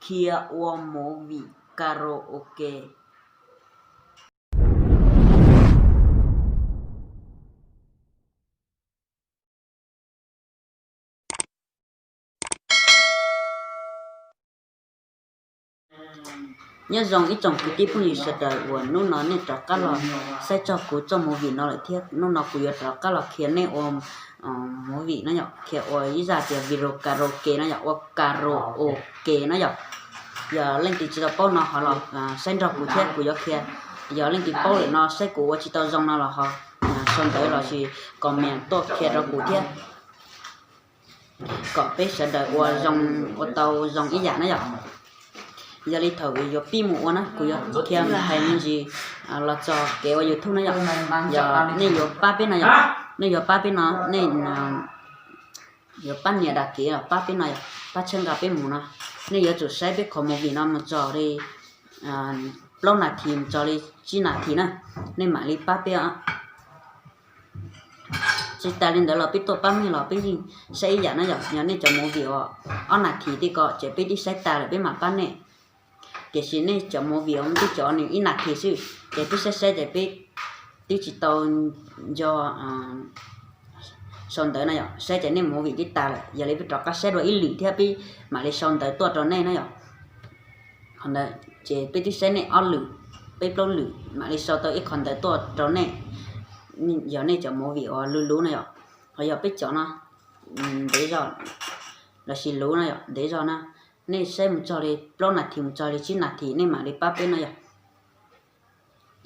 Khiav ua movie karaoke. Nyob zoo ib tsoom kwv tij phooj ywg sawv daws uas hnub no nej rov qab los saib txog kuv txoj movie no lawm thiab. Hnub no kuv yuav rov qab los khiav nej ua movie no yom, khiav ua ib zaj tias video karaoke no yom, ua karaoke no yom. Yog leej twg tsis tau paub no ho los saib nrog kuv thiab kuv yuav khiav. Yog leej twg paub lawm no saib kuv ua tsis tau zoo no los ho sau ntawv los sis comment tuaj qhia rau kuv thiab, kom peb sawv daws ua zoo, ua tau zoo ib yam na yom. Yog li thaum yuav pib mus ua na kuv yuav qhia hais me ntsis los txog kev ua YouTube na yom. Yog nej yuav pab peb no yom, nej yuav pab peb no, nej yuav pab nias dag kev los pab peb no yom, pab txhawb nqa peb mus no, nej yuav tsum saib peb qhov movie no mus txog li plaub nas this mus txog li tsib nas this na, nej mam li pab peb. Tsis tas li ntawd los peb tuaj pab nej los peb yeej saib ib yam na yom. Yog nej cov movie uas ob nas this tej ko ces peb twb saib tas lawm peb mam pab nej. Tiam sis nej cov movie uas twb cov nws ib nas this xwb ces peb saib saib ces peb twb tsis tau nco sau ntawv na yom, saib ces nej movie twb tas lawm, yog li peb rov qab saib dua ib lwm thiab peb mam li sau ntawv tuaj rau nej na yom. Qhov ntawd ces peb twb saib nej ob lwm, peb plaub lwm mam li sau tau ib qho ntawv tuaj rau nej. Yog nej cov movie uas luv luv na yom, ho yog peb cov no ntev zog los sis luv no yom, ntev zog na, nej saib mus txog li plaub nas this mus txog li tsib nas this nej mam li pab peb no yom.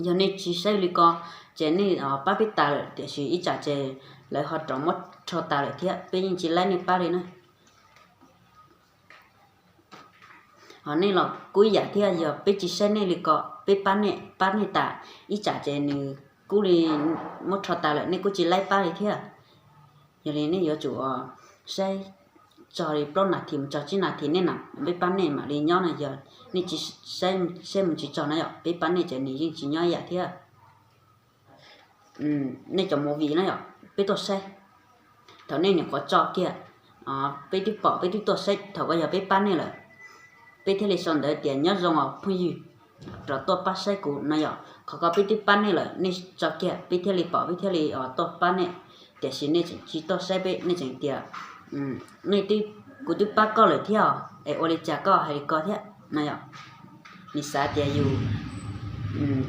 Yog nej tsis saib li ko ces nej pab peb tas lawm, tiam sis ib tsam ces lawv ho rov muab rho tas lawm thiab peb yeej tsis laib nej pab li na. Ho nej los kuj ib yam thiab, yog peb tsis saib nej li ko, peb pab nej, pab nej tas, ib tsam ces nws kuj li muab rho tas lawm nej kuj tsis laib pab li thiab. Yog li nej yuav tsum saib txog li plaub nas this mus txog tsib nas this nej na, peb pab nej mam li nyob na. Yog nej tsis saib, saib mus tsis txog na yom, peb pab nej ces nws yeej tsis nyob ib yam thiab. Nej cov movie na yom, peb tuaj saib, thaum nej nyuam qhuav tso kiag, peb twb pom peb twb tuaj saib, thaum ko yog peb pab nej lawm, peb thiaj li sau ntawv tias nyob zoo os phooj ywg, rov tuaj pab saib kuv no yom. Qhov ko peb twb pab nej lawm, nej tso kiag peb thiaj li pom peb thiaj li tuaj pab nej. Tiam sis nej tsis tuaj saib peb, nej tseem tias nej twb, kuv twb pab koj lawm thiab os, es ua li cas koj hais li ko thiab no yom. Nws xav tias yus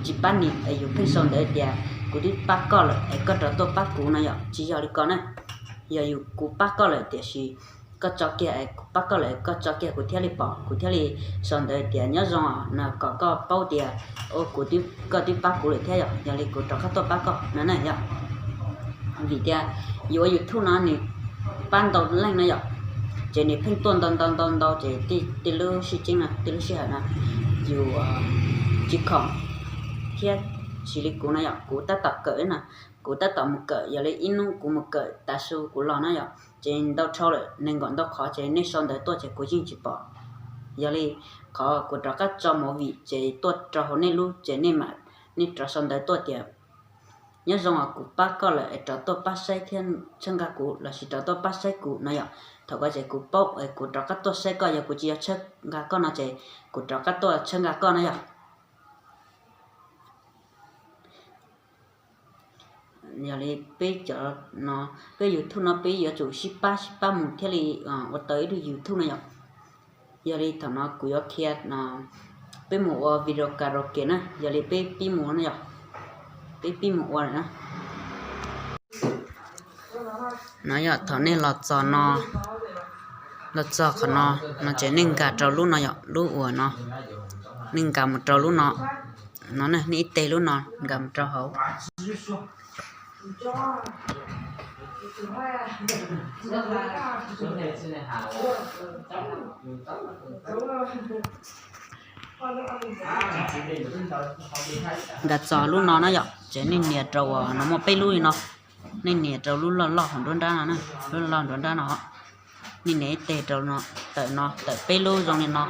tsis pab nws es yus pheej sau ntawv tias kuv twb pab koj lawm es koj rov tuaj pab kuv no yom, tsis yog li ko na. Yog yus, kuv pab koj lawm tiam sis koj tso kiag, kuv pab koj lawm koj tso kiag kuv thiaj li pom, kuv thiaj li sau ntawv tias nyob zoo no kom koj paub tias kuv, koj twb pab kuv lawm thiab yom, yog li kuv rov qab tuaj pab koj no na yom. Vim tias yus ua YouTube no nws pab ntau leej no yom, ces nws pheej tuaj ntau ntau ntau ntau ces tej lub sij hawm no, tej lub sij hawm no yus tsis khoom thiab. Tsis li kuv no yom, kuv tab tom kawm no, kuv tab tom mus kawm, yog li ib hnub kuv mus kawm tav su kuv los no yom, ces ntau dhau lawm, nees nkaum ntau qhov ces nej sau ntawv tuaj ces kuv yeej tsis pom. Yog li qhov kuv rov qab tso movie ces tuaj rau hauv nej lub ces nej mam, nej rov sau ntawv tuaj tias nyob zoo os, kuv pab koj lawm es rov tuaj pab saib thiab txhawb nqa kuv los sis rov tuaj pab saib kuv no yom. Thaum ko ces kuv paub es kuv rov qab tuaj saib koj, yog kuv tsis yog txhawb nqa koj no ces kuv rov qab tuaj txhawb nqa koj no yom. Yog li peb cov no, peb YouTube no peb yuav tsum sib pab sib pab mus thiaj li ua tau ib lub YouTube no yom. Yog li thaum no kuv yuav qhia peb mus ua video karaoke na, yog li peb pib mus no yom, peb pib mus ua lawm na. No yog thaum nej los txog no, los txog qhov no, no ces nej nkag rau lub no yom, lub uas no, nej nkag mus rau lub no, no nej ib teg lub no nkag mus rau hauv. Nkag txog lub no na yom, ces nej nias rau uas no muaj peb lub li no, nej nias rau lub loj loj hauv nruab nrab no, lub loj nruab nrab no, nej nias ib teg rau no, tawm no, tawm peb lub zoo li no,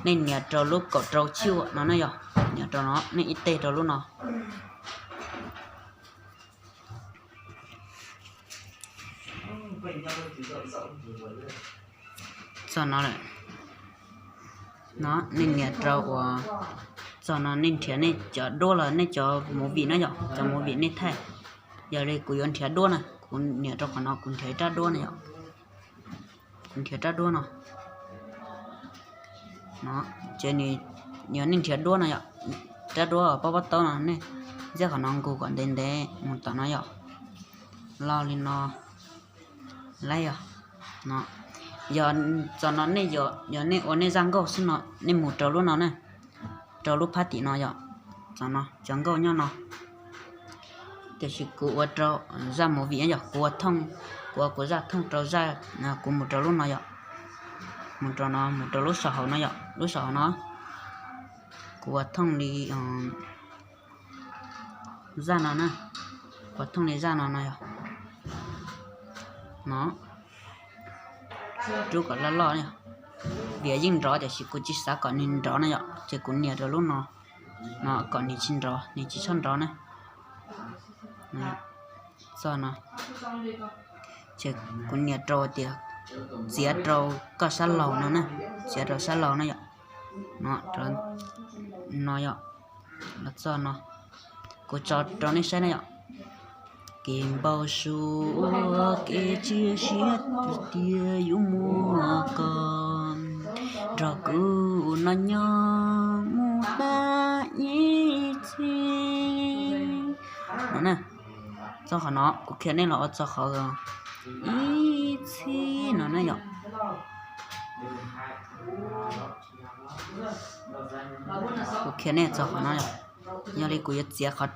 nej nias rau lub kaum rau chij no na yom, nias rau no, nej ib teg rau lub no. Txog no lawm. No nej nias rau uas txog no nej nrhiav nej cov duab los nej cov movie na yom, cov movie nej thaij. Yog li kuv yuav nrhiav duab na, kuv nias rau qhov no kuv nrhiav rab duab na yom. Kuv nrhiav rab duab no. No, ces nws, yog nej nrhiav duab no yom, rab duab pob pob taub no nej ntxiab qhov no nkaus kom ntev ntev mus tom no yom. Los li no, lawm yog, no, yog txog no nej, yog nej ua nej zaj nkauj xwb no nej mus rau lub no na, rau lub phab tim no yom. Txog no cov nkauj nyob no, tiam sis kuv ua rau zaj movie yom, kuv ua thooj, kuv ua kuv zaj thooj rau zaj, kuv mus rau lub no yom. Mus rau no, mus rau lub saum hauv no yom, lub saum hauv no. Kuv ua thooj li zaj no na, kuv ua thooj li zaj no no yog, no, rub kom loj loj, vim yeej nrov tiam sis kuv tsis xav kom nws nrov no yom, ces kuv nias rau lub no, no kom nws tsis nrov, nws tsis txhob nrov na. Txog no, ces kuv nias rau tias txiav rau koj sab laug no na, txiav rau sab laug no yom. No, no yom, los txog no, kuv tso rau nej saib na yom. Kev npau suav, kev cia siab tiag tiag yuav muaj koj nrog kuv no nyob mus tas ib txhis. No na, txog qhov no kuv qhia nej los ua txog qhov ib txhis no na yom. Kuv qhia nej txog qhov no yom. Yog li kuv yuav txiav qhov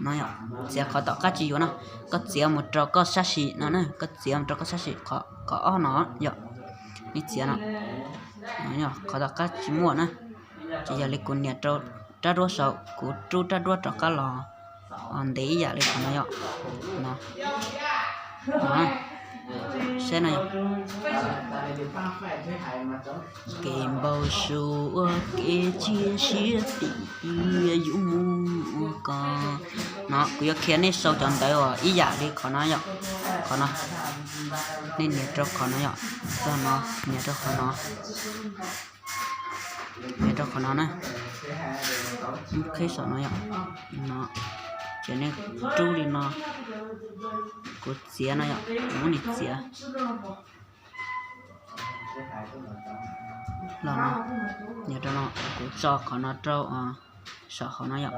no yom, txiav qhov tom qab tsis yuav no, koj txiav mus rau koj sab sim no na, koj txiav mus rau koj sab sim qhov, qhov ob no yom. Nej txiav no, qhov tom qab tsis muaj na. Ces yog li kuv nias rau rab duab saud, kuv rub rab duab rov qab los ntev ib yam li qhov no yom. No, saib no yom. Kev npau suav, kev cia siab tiag tiag yuav muaj koj. No kuv yuav qhia nej sau cov ntawv uas ib yam li qhov no yom. Qhov no, nej nias rau qhov no yom, txog no, nias rau qhov no, nias rau qhov no na, qhib saum no yom. No, ces nej rub li no, kuv txiav no yom, kuv muab nws txiav los no, nias rau no, kuv tso qhov no rau saum hauv no yom,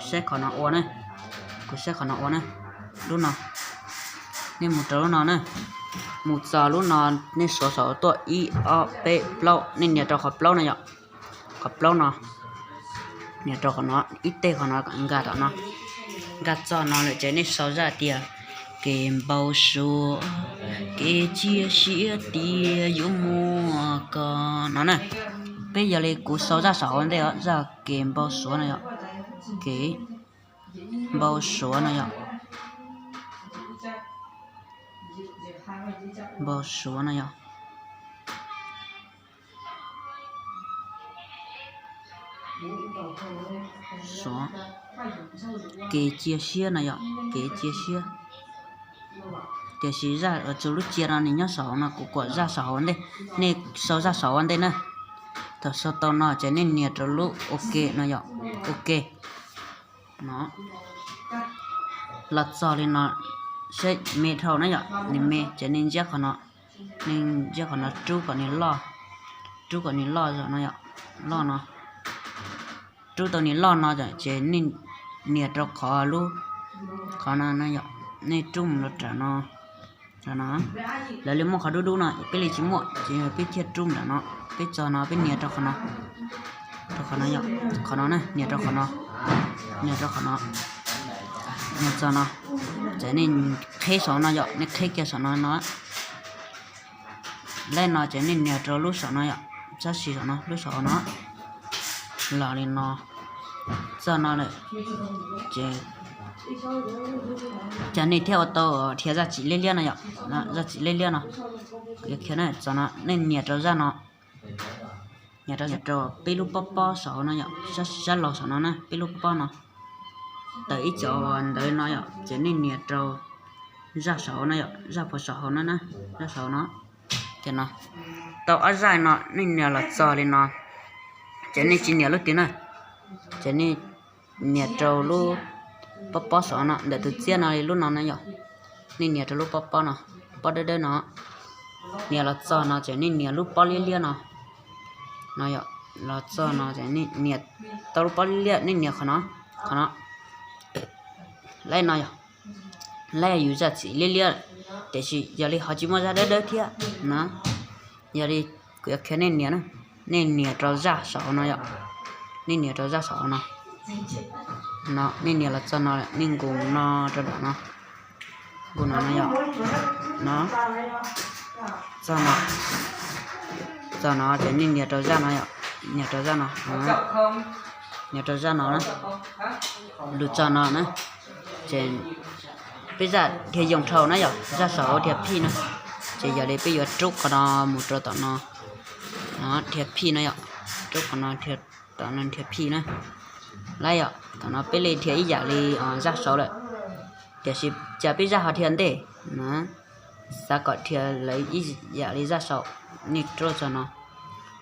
saib qhov no ua na, kuv saib qhov no ua na, lub no, nej mus rau lub no na, mus txog lub no, nej suav saum tuaj ib ob peb plaub, nej nias rau qhov plaub no yom, qhov plaub no, nias rau qhov no, ib teg qhov no nkag tom no, nkag txog no lawm ces nej sau zaj tias kev npau suav, kev cia siab tiag yuav muaj koj no na. Peb yog li kuv sau zaj saum hauv ntej os, zaj kev npau suav no yom, kev npau suav no yom, npau suav no yom. Suav, kev cia siab no yom, kev cia siab. Tiam sis zaj txug lub cia no nws nyob saum no, kuv kom zaj saum hauv ntej, nej sau zaj saum ua ntej na. Thaum sau tau no ces nej nias rau lub ok no yom, ok. No, los txog li no, saib me dhau na yom, nws me ces nej ntsiab qhov no, nej ntsiab qhov no rub kom nws loj, rub kom nws loj zog no yom, loj no. Rub tau nws loj no ces nej nias rau qhov lub, qhov no yom, nej rub mus rau ram no, no. Lawv li muaj qhov dub dub no, peb li tsis muaj ces peb thiaj rub nram no, peb txog no peb nias rau qhov no, rau qhov no yom, qhov no na, nias rau qhov no, nias rau qhov no, nias txog no, ces nej qheb saum no yom, nej qheb kiag saum no no. Lawm no ces nej nias rau lub saum no yom, sab sim saum no, lub saum no, los li no, txog no lawm ces, ces nej thiaj ua tau dhia zaj txim liab liab no yom, zaj txim liab liab no, txog no nej nias rau zaj no, nias rau, nias rau peb lub pob pob saum hauv no yom, sab, sab laug saum no na, peb lub pob pob no, tawm ib co ntawv no yom, ces nej nias rau zaj saum hauv no yom, zaj puag saum hauv no na, zaj saum no, ces no, tau ob zaj no nej nias los txog li no, Ces nej tsis nias lub twg na, ces nej nias rau lub pob pob saum no, ntawm tus txiab no li lub no na yom. Nej nias rau lub pob pob no, pob dawb dawb no, nias los txog no ces nej nias lub pob liab liab no, no yom, los txog no ces nej nias tau lub pob liab liab, nej nias qhov no, qhov no, laib no yom, laib yus zaj txim liab liab, tiam sis yog li ho tsis muaj zaj dawb dawb thiab na. Yog li kuv yuav qhia nej nias na, nej nias rau zaj saum hauv no yom, nej nias rau zaj saum hauv no, no nej nias los txog no, nej nkus no rau nram no, nkus no no yom, no, txog no, txog no ces nej nias rau zaj no yom, nias rau zaj no, nias rau zaj no na, lus txog no na, ces peb zaj dhia yoo dhau na yom, zaj saum hauv dhia phij na, ces yog li peb yuav rub qhov no mus rau tom no, dhia phij no yom, rub qhov no, tom no dhia phij na, lawm yom, thaum no peb li dhia ib yam li zaj saud lawm, tiam sis cas peb zaj ho dhia ntej na, xav kom dhia lawv ib yam li zaj saud, nej rub txog no,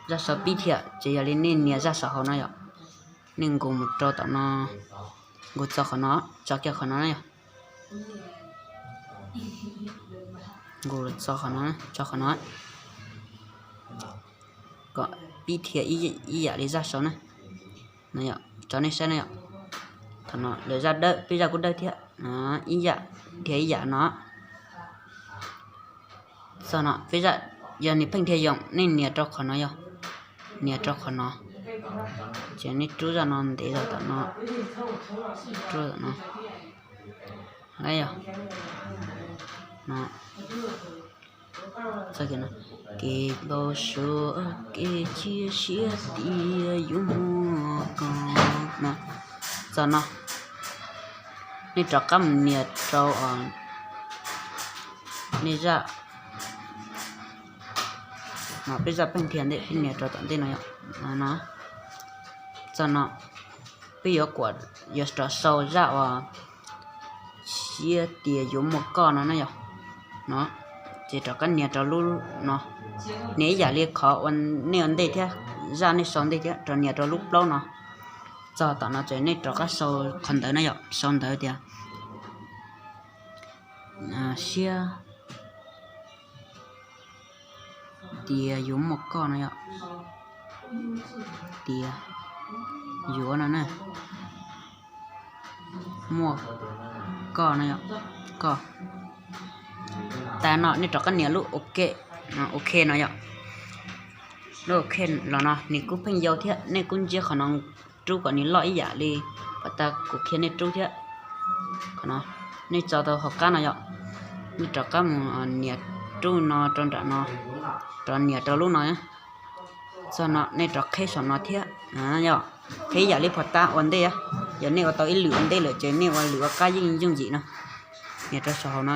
zaj saud pib dhia ces yog li nej nias zaj saum hauv no yom, nej nkus mus rau tom no, nkus txog qhov no, tso kiag qhov no na yom, nkus txog qhov no, tso qhov no, kom pib dhia ib yam li zaj saud na, no yom, tso nej saib na yom, thaum no lawv zaj dawb, peb zaj kuj dawb thiab, ib yam, dhia ib yam no. Txog no peb zaj, yog nej pheej dhia yoo nej nias rau qhov no yom, nias rau qhov no, ces nej rub zaj no ntev los tom no, rub tom no, lawm yom, no, kev npau suav, kev cia siab tias yuav muaj koj no, txog no, nej rov qab mus nias rau nej zaj, no peb zaj pheej dhia ntej, peb nias rau tom ntej no yom, no, txog no, peb yuav kuam, yuav rov sau zaj uas siab tias yuav muaj koj no na yom, no, ces rov qab nias rau lub no, nias ib yam li qhov uas nej ua ntej thiab, zaj nej sau ntej thiab, rov nias rau lub plaub no, txog tom no ces nej rov qab sau qhov ntawd na yom, sau ntawd tias siab tias yuav muaj koj no yom, tias yuav no na, muaj koj no yom, koj. Tas no nej rov qab nias lub OK, OK no yom. Lub OK los no nws kuj pheej yau thiab, nej kuj ntsiab qhov no rub kom nws loj ib yam li pom tas kuv qhia nej rub thiab. Qhov no nej tso tau hauv qab no yom, nej rov qab mus nias rub no rau nram no, rov nias rau lub no. Txog no nej rov qheb saum no thiab, yog qheb ib yam li pom tas ua ntej, yog nej ua tau ib lwm ua ntej lawm ces nej ua lwm ua qab yeej yooj yim no. Nias rau saum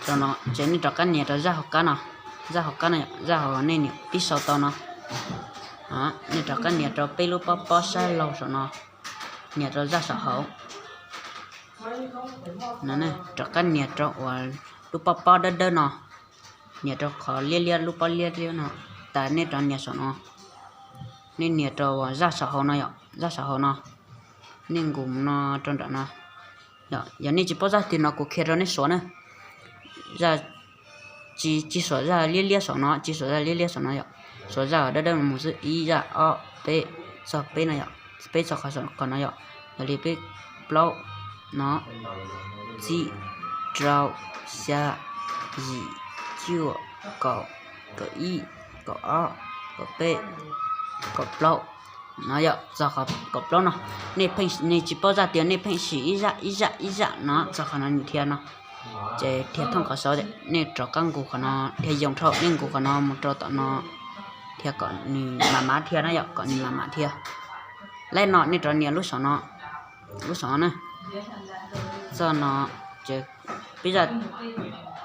hauv no, ces nej rov qab nias rau zaj hauv qab no, zaj hauv qab no, zaj hauv nej nias pib sau tau no. Nej rov qab nias rau peb lub pob pob sab laug saum no, nias rau zaj saum hauv. Rov qab nias rau uas lub pob pob dawb dawb no, nias rau qhov liab liab, lub pob liab liab no, tas nej rov nias saum no. Nej nias rau uas zaj saum hauv no yom, zaj saum hauv no, nej nkus no rau nram no. Yog nej tsis paub zaj twg no kuv qhia rau nej suav na. Zaj, tsis, tsis suav zaj liab liab saum no, tsis suav zaj liab liab saum no yom. Suav zaj dawb dawb mus xwb, ib zaj ob peb, txog peb no yom, peb txog qhov no yom. Yog li peb, plaub no, tsib, rau, xya, yim, cuaj, kaum, kaum ib, kaum ob, kaum peb, kaum plaub. No yog txog qhov kaum plaub no, nej pheej, nej tsis paub zaj tias nej pheej sim ib zaj ib zaj ib zaj no txog qhov no nws dhia no, ces dhia thooj qhov saud, nej rov qab nkus qhov no, dhia yoo dhau, nej nkus qhov no mus rau tom no, dhia kom nws mam mam dhia na yom, kom nws mam mam dhia. Laib no nej rov nias lub saum no, lub saum no na. Txog no ces peb zaj,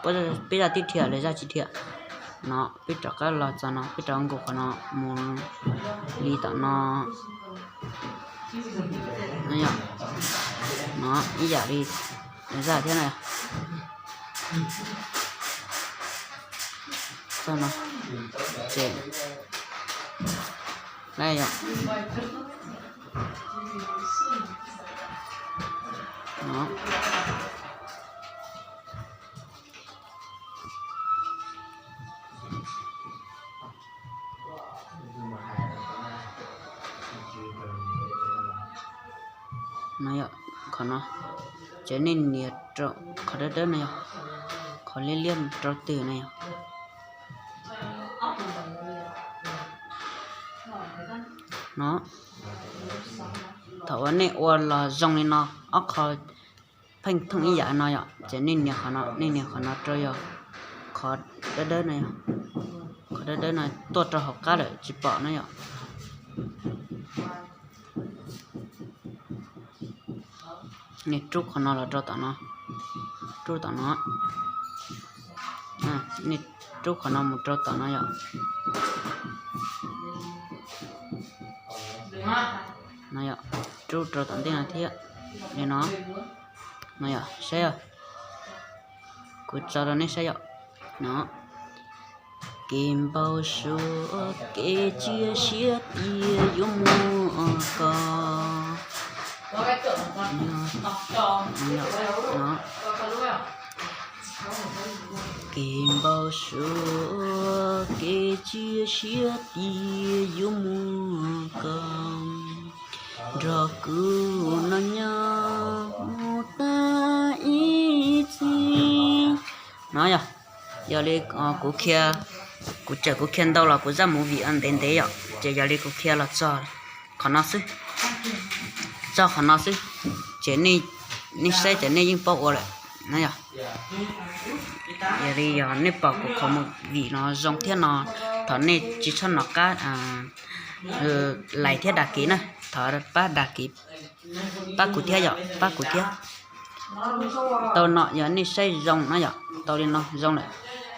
peb zaj twb dhia los zaj tsis dhia. No peb rov qab los txog no, peb rov nkus qhov no mus li tom no. No ib yam li zaj thiab na. Txog no ces Lawm yom. No yom, qhov no, ces nej nias rau qhov dawb dawb no yom, qhov liab liab rau twg no yom. No, thaum uas nej ua los zoo li no, ob qho pheej thooj ib yam no yom, ces nej nias qhov no, nej nias qhov no rau yog qhov dawb dawb no, qhov dawb dawb no tuaj rau hauv qab lawm tsis pom no yom. Nej rub qhov no los rau tom no, rub tom no, nej rub qhov no mus rau tom no yom. No yom, rub rau tom ntej no thiab, li no, no yom, saib os. Kuv tso rau nej saib yom. No, kev npau suav kev cia siab tias yuav muaj koj. Kev npau suav kev cia siab tias yuav muaj koj nrog kuv no nyob mus tas ib txhis. No yog, yog li kuv, kuv tseem kuv qhia ntau los kuv zaj movie ntev ntev yom, ces yog li kuv qhia los txog qhov no xwb, txog qhov no xwb, ces nej saib ces nej yeej paub ua lawm na yom. Yog li yog nej pom kuv qhov movie no zoo thiab no, thov nej tsis txhob nov qab like thiab đăng ký na, thov pab đăng ký, pab kuv thiab yom, pab kuv thiab. Tau no yog nej saib zoo no yom, tau li no zoo lawm,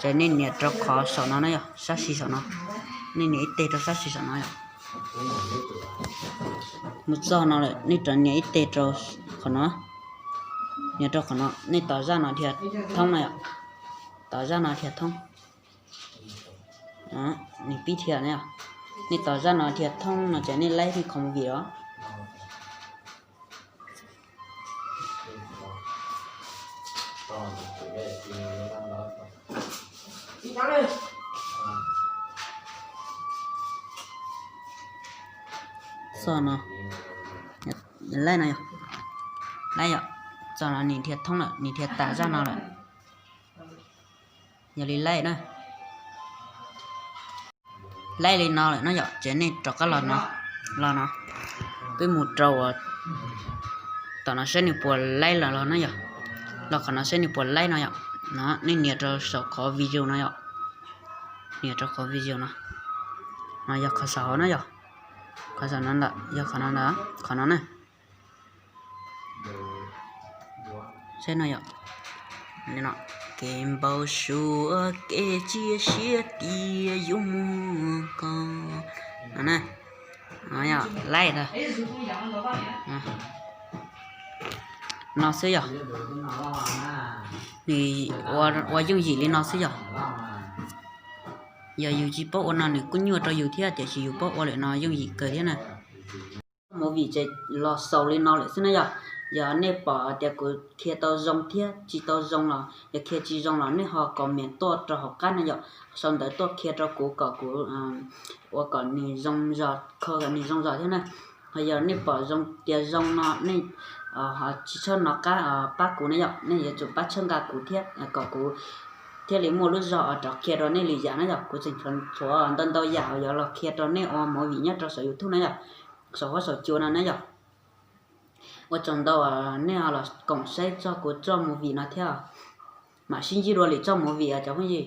ces nej nias rau qhov saum no na yom, sab xis saum no, nej nias ib teg rau sab xis saum no yom. Mus txog no lawm nej rov nias ib teg rau qhov no, nias rau qhov no, nej tos zaj no dhia thoob no yom, tos zaj no dhia thoob. Nws pib dhia na, nej tos zaj no dhia thoob no ces nej laib nej qhov movie os. Xoj no, laib no yog, laib yom, txog no nws dhia thoob lawm, nws dhia tas zaj no lawm. Yog li laib na, laib li no lawm no yom, ces nej rov qab los no, los no, peb mus rau tom no saib nws puas laib los los na yom, los qhov no saib nws puas laib no yom. No nej nias rau saum qhov video no yom, nias rau qhov video no, no yog qhov saum hauv na yom, qhov saum no ntawm yog qhov no ntawd, qhov no na. Saib no yom, kev npau suav kev cia siab tias yuav muaj koj, no na, no yog laib ntag. No xwb yog, nws ua yooj yim li no xwb yog. Yog yus tsis paub ua no nws kuj nyuaj rau yus thiab, tiam sis yus paub ua lawm no yooj yim kawg thiab na. Movie ces los xaus li no lawm xwb na yog. Yog nej pom tias kuv qhia tau zoo thiab tsis tau zoo los yog qhia tsis zoo los nej ho comment tuaj rau hauv qab na yom, sau ntawv tuaj qhia rau kuv kom kuv ua kom nws zoo zog, kho kom nws zoo zog thiab na. Ho yog nej pom zoo tias zoo no nej tsis txhob nco qab pab kuv na yom, nej yuav tsum pab txhawb nqa kuv thiab kom kuv thiaj li muaj lub zog rov qhia rau nej lwm yam na yom. Kuv tseem tshuav ntau ntau yam uas yuav los qhia rau nej ua movie nyob rau saum YouTube na yom, saum huab saum cua no na yom. Ua tsaug ntau nej los koom saib txog kuv txoj movie no thiab. Mam sib ntsib dua lwm txoj movie os cov phooj ywg.